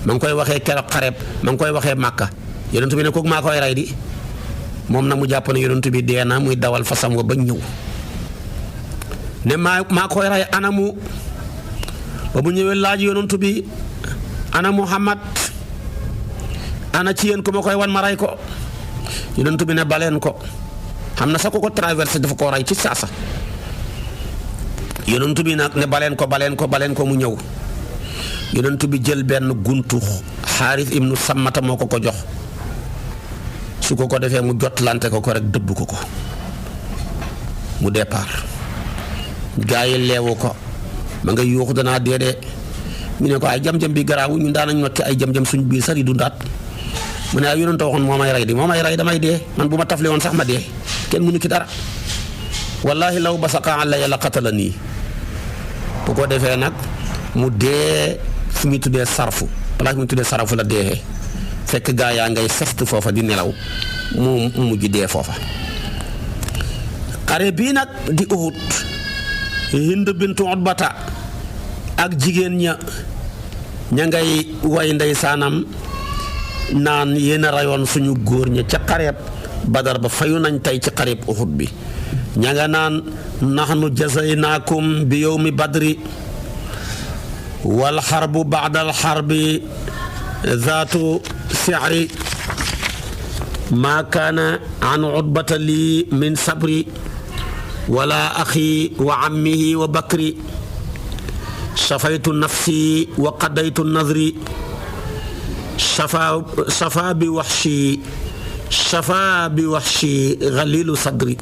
ma ngi koy waxee keroog xareeb ma ngi koy waxee Màkka yonentu bi ne kooku maa koy rey di moom na mu jàpp ne yonentu bi dee na muy dawal fasam wa ba ñëw ne maa koy rey anamu ba bu ñëwee laaj yonentu bi ana Muhammad ana ci yéen ko ma koy wan ma rey ko yonentu bi ne baleen ko xam na sax ko traversé dafa ko rey ci saasa yonentu bi nag ne baleen ko mu ñëw yonentu bi jël benn guntu Xaaris ibnu Sammata moo ko jox su ko defee mu jotlante ko rek dëbb ko mu départ gaa yi leewu ko ma nga yuuxu danaa dee de ñu ne ko ay jam-jam bi garaawu ñun daanañ not ci ay jam-jam suñ biir sari dundaat mu ne ay yonent waxoon moo may rey damay dee man bu ma tafle woon sax ma dee kenn mënu ci dara wallahi law basaqa alayya la qatalanii bu ko defee nag mu dee fu ñu tuddee sarfu place mu tuddee sarfu la dee fekk gaa yaa ngay sest foofa di nelaw mu mujj dee foofa. xare bii nag di Uhud Hind bintu Utbata ak jigéen ña ngay way ndeysaanam naan yéen a rayoon suñu góor ña ca xareeb Badar ba fayu nañ tey ci xareeb Uhud bi ña nga naan nahnu jazaynaakum bi yawmi badri wal xarbu baadal xarbi zaatu sihri maa kaana an Utbata lii min sabri wala axi wa ammihi wa bakri shafaytu nafsi wa qadaytu nadri shafa bi waxshi galilu sadri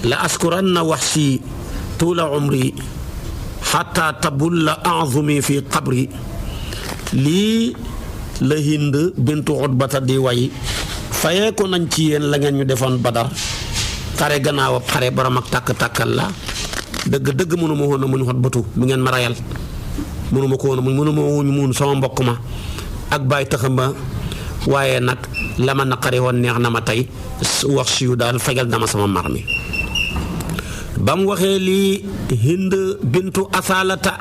la askuranna waxshi tuula umri xataa tabulla azumi fi qabri lii la Hind bintu Utbata di way fayee ko nañ ci yéen la ngeen ñu defoon Badar xare gannaaw ab xare borom ak tàkk-tàkkal la dëgg mënu ma woon a muñ Utbatu mi ngeen ma rayal mënu ma ko woon a muñ mënu ma wuñ mun sama mbokk ma ak bàyyi taxamba waaye nag la ma naqari woon neex na ma tey wax si yu daal fegal dama sama mar mi ba mu waxee lii Hind bintu Asalata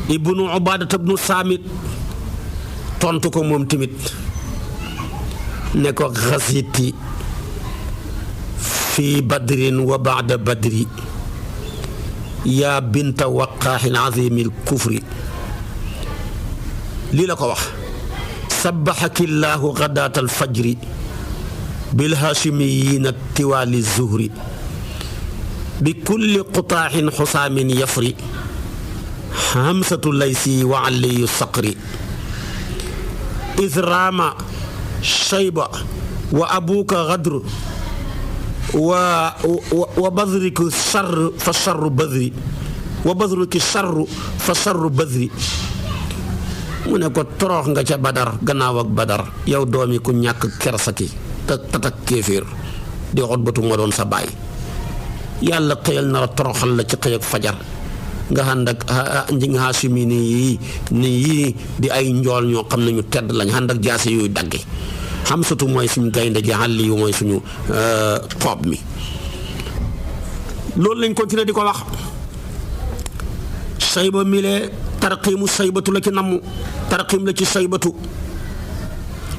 ibnu Ubaadata ibnu Saamit tontu ko moom tamit ne ko xasiti fi badrin wa baada badri yaa binta waqaaxin azimil kufri lii la ko wax sabbaxaki llaahu gadaatal fajri bil haashimiyiina tiwaali zuhri bi kulli qutaaxin xusaamin yafri hamsatu laysi wa aliyu saqri israama shayba wa abuka gadr wa badriki charr fa charru badri wa badriki charr fa charru badri mu ne ko torox nga ca Badar gannaaw ak Badar yow doomi ku ñàkk kersaki te tatak kéeféer di Utbatu moo doon sa baay yàlla xëyal na la toroxal la ci xëy ak fajar nga ànd ak njing Haashimi nii yii di ay njool ñoo xam ne ñu tedd lañ ànd ak jaase yooyu dagge Hamsatu mooy suñu gaynde gi Ali yu mooy suñu xoob mi loolu lañ continué di ko wax Sayba mile tarqiimu Saybatu la ci namm tarqiim la ci Saybatu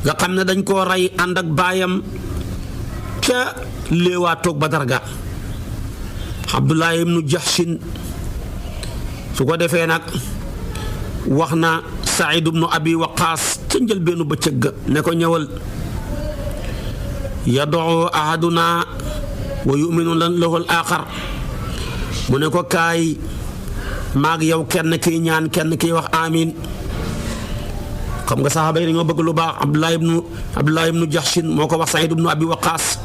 nga xam ne dañ koo rey ànd ak baayam ca léewaatoog Badar ga Abdullah ibnu Jahshin su ko defee nag wax na Saïd ibnu Abi Waqaas ca njëlbeenu bëccëg ga ne ko ñëwal yadoo ahaduna wa yuminu lahu al aaxar mu ne ko kaay maag yow kenn kiy ñaan kenn kiy wax amin xam nga saxaaba yi dañoo bëgg lu baax Abdullah ibnu Jahshin moo ko wax Saïd ibnu Abi Waqaas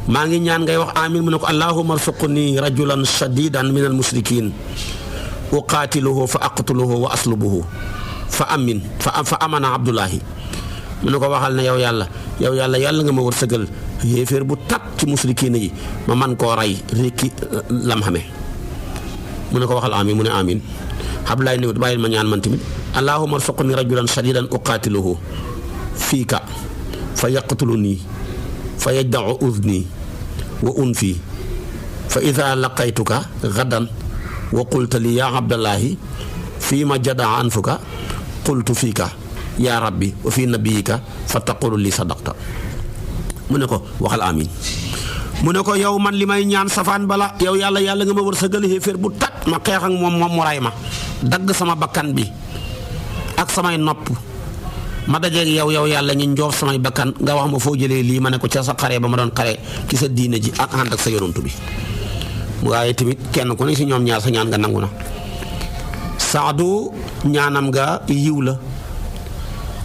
maa ngi ñaan ngay wax amin mu ne ko allahumma arzuqni rajulan shadidan min al mushrikin uqaatiluhu fa aqtuluhu wa aslubuhu fa amana abdullahi mu ne ko waxal ne yow yàlla yàlla nga ma wërsëgal yéeféer bu tat ci musrikiin yi ma man koo rey rékki lam xame mu ne ko waxal amin mu ne amin Abdoulaye ne bàyyil ma ñaan man tamit allahumma arzuqni rajulan shadidan uqaatiluhu fiika fa yaqtuluni fa yajdacu udni wa unfi fa ida laqaytuka gadan wa qulta li ya abdallahi fii ma jadaa anfuka qultu fiika ya rabbi wa fi nabiyika fa taqulu li sadaqta mu ne ko waxal amin mu ne ko yow man li may ñaan safaan bala yow yàlla nga ma wërsëgal xéeféer bu tat ma xeex ak moom mu ray ma dagg sama bakkan bi ak samay nopp ma dajeeg yow yàlla ñu njoof samay bakkan nga wax ma foo jëlee lii ma ne ko ca sa xare ba ma doon xare ci sa diine ji ak ànd ak sa yonantu bi waaye tamit kenn ku ne si ñoom ñaar sa ñaan nga nangu na Saadu ñaanam nga yiw la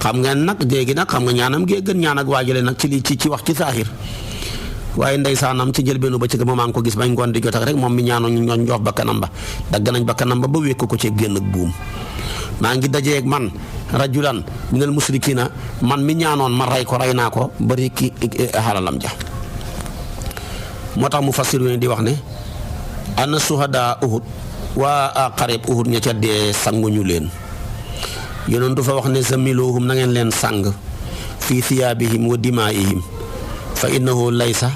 xam ngeen nag léegi nag xam nga ñaanam gee gën ñaan ak waajale nag ci wax ci saaxir waaye ndeysaanam ci njëlbeenu ba ci ba maa ngi ko gis bañ ngoon di jot ak rek moom mi ñaanoon ñu njoof bakkanam ba dagg nañ bakkanam ba wékk ko ci génn ak buum maa ngi dajeeg man rajulan minal musrikina man mi ñaanoon ma rey naa ko bari ki xalalam ja moo tax mu fassir di wax ne ana suhada Uhud waa xareb Uhud ña ca dee sanguñu leen yonent du fa wax ne zamiluhum na ngeen leen sang fii thiyaabihim wa dimaa'ihim fa innahu laysa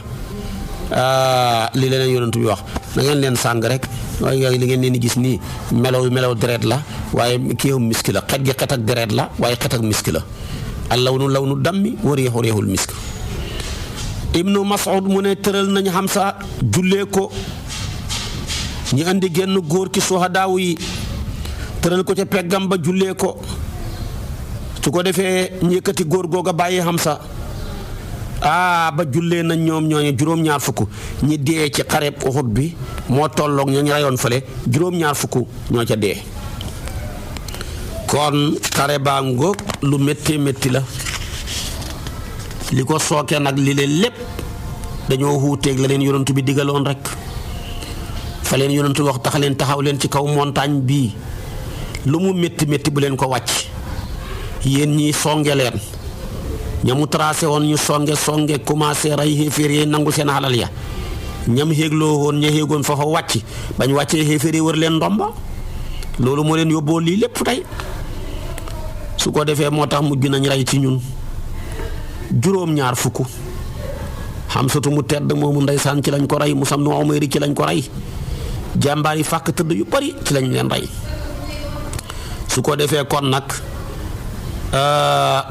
li leneen yonent bi wax na ngeen leen sàng rek waaye li ngeen leen di gis nii melaw deret la waaye kii miski la xet gi xet ak deret la waaye xet ak miski la lawnu dammi wa riixul misk Ibnu Mas'ud mu ne tëral nañ Hamza jullee ko ñu andi génn góor ki suhadaaw yi tëral ko ca peggam ba jullee ko su ko defee ñëkkati góor googa bàyyi Hamza ba jullee nañ ñoom ñooñu juróom-ñaar fukk ñi dee ci xareb Uhud bi moo tolloog ña ñu rayoon fële juróom-ñaar fukk ñoo ca dee kon xare baa ngoog lu métti la li ko sooke nag li leen lépp dañoo wuuteeg la leen yonent bi digaloon rek fa leen yonent wax taxaw leen ci kaw montagne bii lu mu métti bu leen ko wàcc yéen ñi songe leen ñamu tracé woon ñu songe commencé rey xéeféer yi nangu seen alal ya ñam xéegloo woon ña xéegoon fa wàcc bañ wàccee xéeféer yi wër leen ndomba loolu moo leen yóbboo lii lépp tey su ko defee moo tax mujj nañ rey ci ñun juróom-ñaar fukk Hamsatu mu tedd moomu ndeysaan ci lañ ko rey Musab nu Umayr ci lañ ko rey jàmbaar yi fàkk tëdd yu bari ci lañ leen rey su ko defee kon nag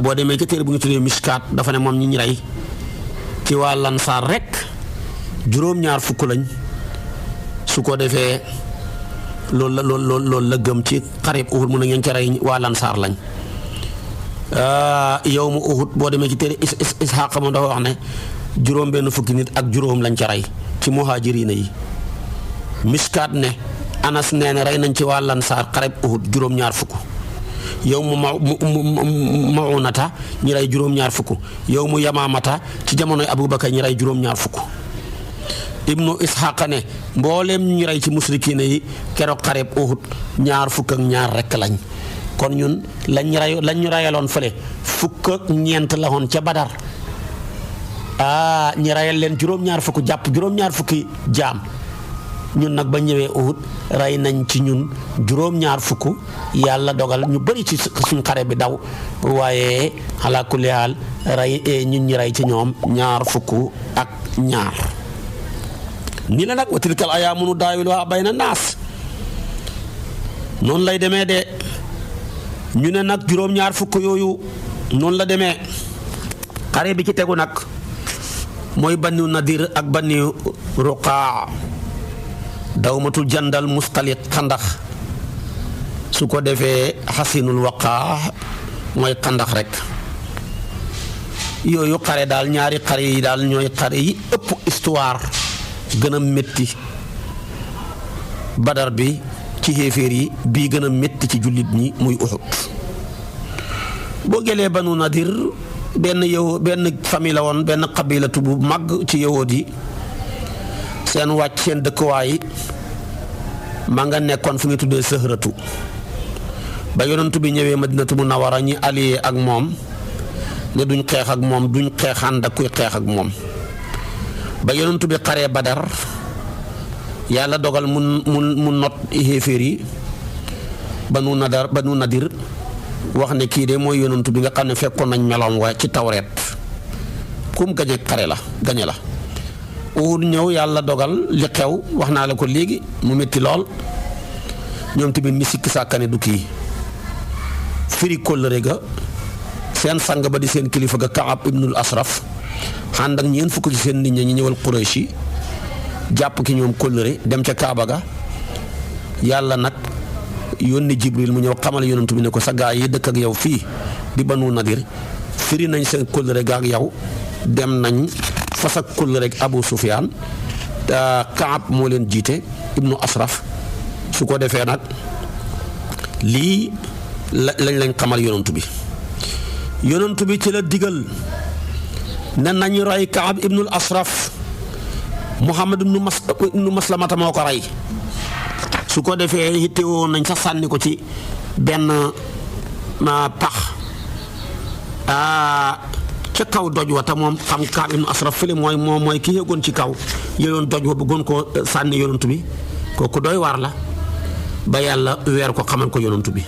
boo demee ci téere bu ñu tuddee Mishkaat dafa ne moom ñi ñu rey ci waa Lansaar rek juróom-ñaar fukk lañ su ko defee loolu la gëm ci xareb Uhud mu ne ngeen ci rey waa Lansaar lañ yawmu Uhud boo demee ci téere Isxaaq moom dafa wax ne juróom benn fukki nit ak juróom lañ ca rey ci muhaajiriina yi Mishkaat ne Anas nee na rey nañ ci waa Lansaar xareb Uhud juróom-ñaar fukk yow mu Maunata ñi rey juróom-ñaar fukk yow mu Yamaamata ci jamonoy Abubakar ñi rey juróom-ñaar fukk Ibnu Isxaaq ne mbooleem ñu rey ci musrikiina yi keroog xareb Uhud ñaar fukk ak ñaar rekk lañ kon ñun lañ ñu rayaloon fële fukk ak ñeent la woon ca Badar ñi rayal leen juróom-ñaar fukk jàpp juróom-ñaar fukki jaam ñun nag ba ñëwee Uhud rey nañ ci ñun juróom-ñaar fukk yàlla dogal ñu bari ci suñ xare bi daw waaye ala kulli haal rey ñun ñi rey ci ñoom ñaar fukk ak ñaar nii la nag wa tilkal ayyaamu nudaawiluhaa bayna naas noonu lay demee de ñu ne nag juróom-ñaar fukk yooyu noonu la demee xare bi ci tegu nag mooy Banu Nadir ak Banu Ruqaa dawmatul jandal Mustaliq xandax su ko defee xasinul waqaa mooy xandax rek yooyu xare daal ñaari xare yi daal ñooy xare yi ëpp histoire gën a métti Badar bi ci xéeféer yi bii gën a métti ci jullit ñi muy Uhud boo gelee Banu Nadir benn famille la woon benn qabilatu bu mag ci yahuud yi seen wàcc seen dëkkuwaay ma nga nekkoon fu ñu tuddee Sëhratu ba yonent bi ñëwee Madinatu Munawwara ñi allié ak moom ne duñ xeex ak moom duñ xeexaan da kuy xeex ak moom ba yonent bi xaree Badar yàlla dogal mu not xéeféer yi Banu Nadir wax ne kii de mooy yonent bi nga xam ne fekkoon nañ meloom wa ci tawreet kum gañe xare la gañe la Uhud ñëw yàlla dogal li xew wax naa la ko léegi mu métti lool ñoom tamit ni sikki sàkkane du kii firi kóllëre ga seen sang ba di seen kilifa ga Kaab ibnul Asraf ànd ak ñeent fukk ci seen nit ñi ñëwal Quraysh yi jàpp ki ñoom kóllëre dem ca Kaaba ga yàlla nag yónni Jibril mu ñëw xamal yonent bi ne ko sa gaa yi dëkk ak yow fii di Banu Nadir firi nañ seen kóllëre ga ak yow dem nañ fas ak kóllëre ak Abu Sufyaan Kaab moo leen jiite ibnu Asraf su ko defee nag lii lañ xamal yonent bi ci la digal ne nañu rey Kaab ibnul Asraf Muhammad ibnu Maslamata moo ko rey su ko defee yittewoo nañ sax sànni ko ci benn pax ca kaw doj wa te moom xam Kaab ibnu Asraf fële mooy ki yëgoon ci kaw yëloon doj wa bëggoon koo sànni yonent bi kooku doy waar la ba yàlla weer ko xamal ko yonent bi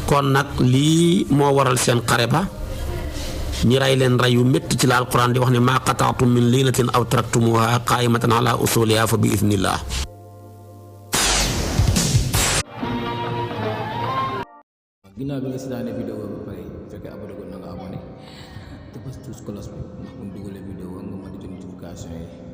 kon nag lii moo waral seen xare ba ñi rey leen rey yu métti ci la alquran di wax ne maa qata'tum min liinatin aw taraktumuha qaa'imatan ala usuliha fa bi idnillah. ginnaaw bi nga seetaanee vidéo ba pare fekkee abonné ko na nga abonné te bës tous cloche bi ndax bu ñu dugalee vidéo nga mën di jot notification yi.